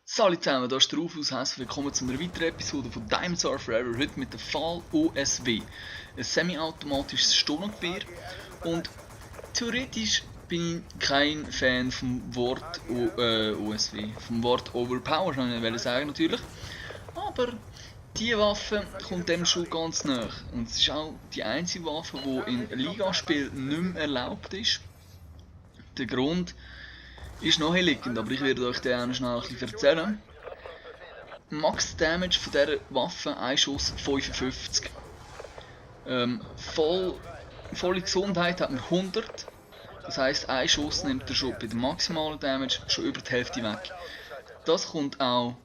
Salut zusammen, hier ist der Rufus, herzlich willkommen zu einer weiteren Episode von Diamonds Are Forever, heute mit der Fall OSW. Ein semi-automatisches Sturmgewehr und theoretisch bin ich kein Fan vom Wort OSW, vom Wort Overpower, wollte ich sagen natürlich. Aber diese Waffe kommt dem schon ganz nah und es ist auch die einzige Waffe, die in Ligaspielen nicht mehr erlaubt ist. Der Grund ist naheliegend, aber ich werde euch den auch noch schnell ein bisschen erzählen. Max Damage von dieser Waffe, ein Schuss 55. Volle Gesundheit hat man 100. Das heisst, ein Schuss nimmt er schon bei der maximalen Damage schon über die Hälfte weg. Das kommt auch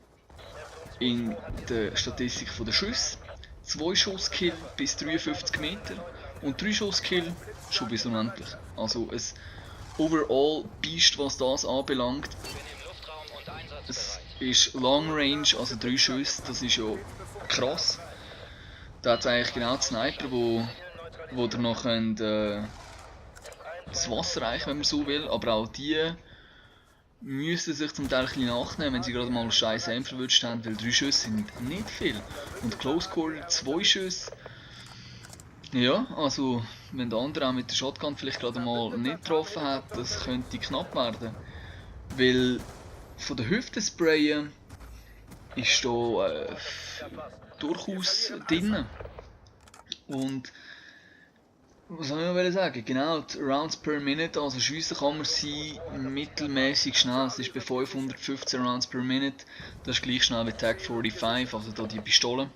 in der Statistik der Schüsse. 2 Schusskill bis 53 Meter und 3 Schusskill schon bis unendlich. Also ein Overall Beast, was das anbelangt. Es ist Long Range, also 3 Schüsse, das ist ja krass. Da hat es eigentlich genau die Sniper, wo ihr noch das Wasser reichen, wenn man so will, aber auch die müssen sich zum Teil ein bisschen nachnehmen, wenn sie gerade mal einen scheiß Aim verwünscht haben, weil 3 Schüsse sind nicht viel. Und Close Quarter 2 Schüsse. Ja, also wenn der andere auch mit der Shotgun vielleicht gerade mal nicht getroffen hat, das könnte knapp werden. Weil von der Hüfte sprayen ist da durchaus drin. Und was soll ich noch sagen? Genau, die Rounds per Minute, also schiessen kann man sie mittelmäßig schnell. Das ist bei 515 Rounds per Minute. Das ist gleich schnell wie Tag 45, also da die Pistole.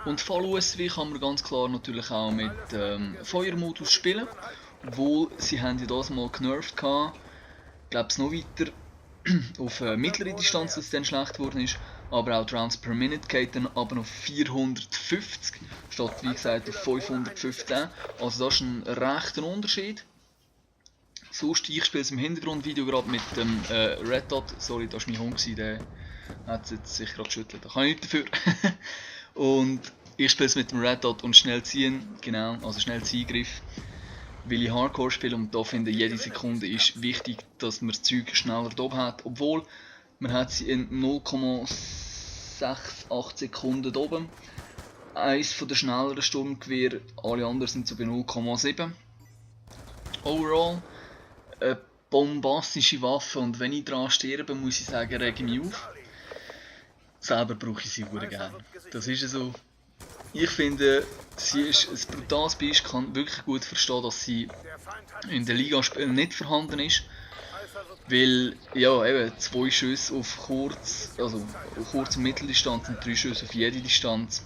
Und Fall USW kann man ganz klar natürlich auch mit Feuermodus spielen. Obwohl, sie haben ja das mal genervt gehabt. Ich glaube es noch weiter auf mittlere Distanz, dass es dann schlecht geworden ist. Aber auch die Rounds per Minute geht dann aber auf 450, statt wie gesagt auf 515. Also das ist ein rechter Unterschied. Sonst, ich spiele es im Hintergrundvideo gerade mit dem Red Dot. Sorry, das war mein Hund, der hat sich gerade geschüttelt. Da kann ich nicht dafür. Und ich spiele es mit dem Red Dot und schnell ziehen, genau, also schnell Ziehgriff, weil ich Hardcore spiele und da finde jede Sekunde ist wichtig, dass man das Zeug schneller oben hat, obwohl man hat sie in 0,68 Sekunden oben. Eins von der schnelleren Sturmgewehre, alle anderen sind so bei 0,7. Overall eine bombastische Waffe und wenn ich daran sterbe, muss ich sagen, rege mich auf. Selber brauche ich sie sehr gerne. Das ist so. Ich finde, sie ist ein brutales Biest. Ich kann wirklich gut verstehen, dass sie in den Ligaspielen nicht vorhanden ist. Weil, ja, eben 2 Schüsse auf kurz, also kurz- und Mitteldistanz und 3 Schüsse auf jede Distanz.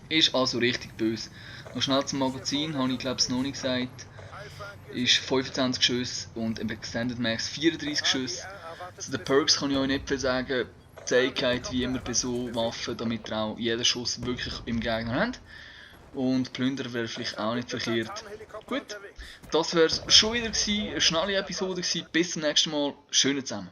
Ist also richtig böse. Noch schnell zum Magazin, habe ich glaube es noch nicht gesagt. Ist 25 Schüsse und im Extended Max 34 Schüsse. Also den Perks kann ich euch nicht viel sagen. Zähigkeit wie immer bei so Waffen, damit ihr auch jeden Schuss wirklich im Gegner habt. Und Plünder wäre vielleicht auch nicht verkehrt. Gut, das wäre es schon wieder gewesen, eine schnelle Episode gewesen. Bis zum nächsten Mal. Schönen zusammen.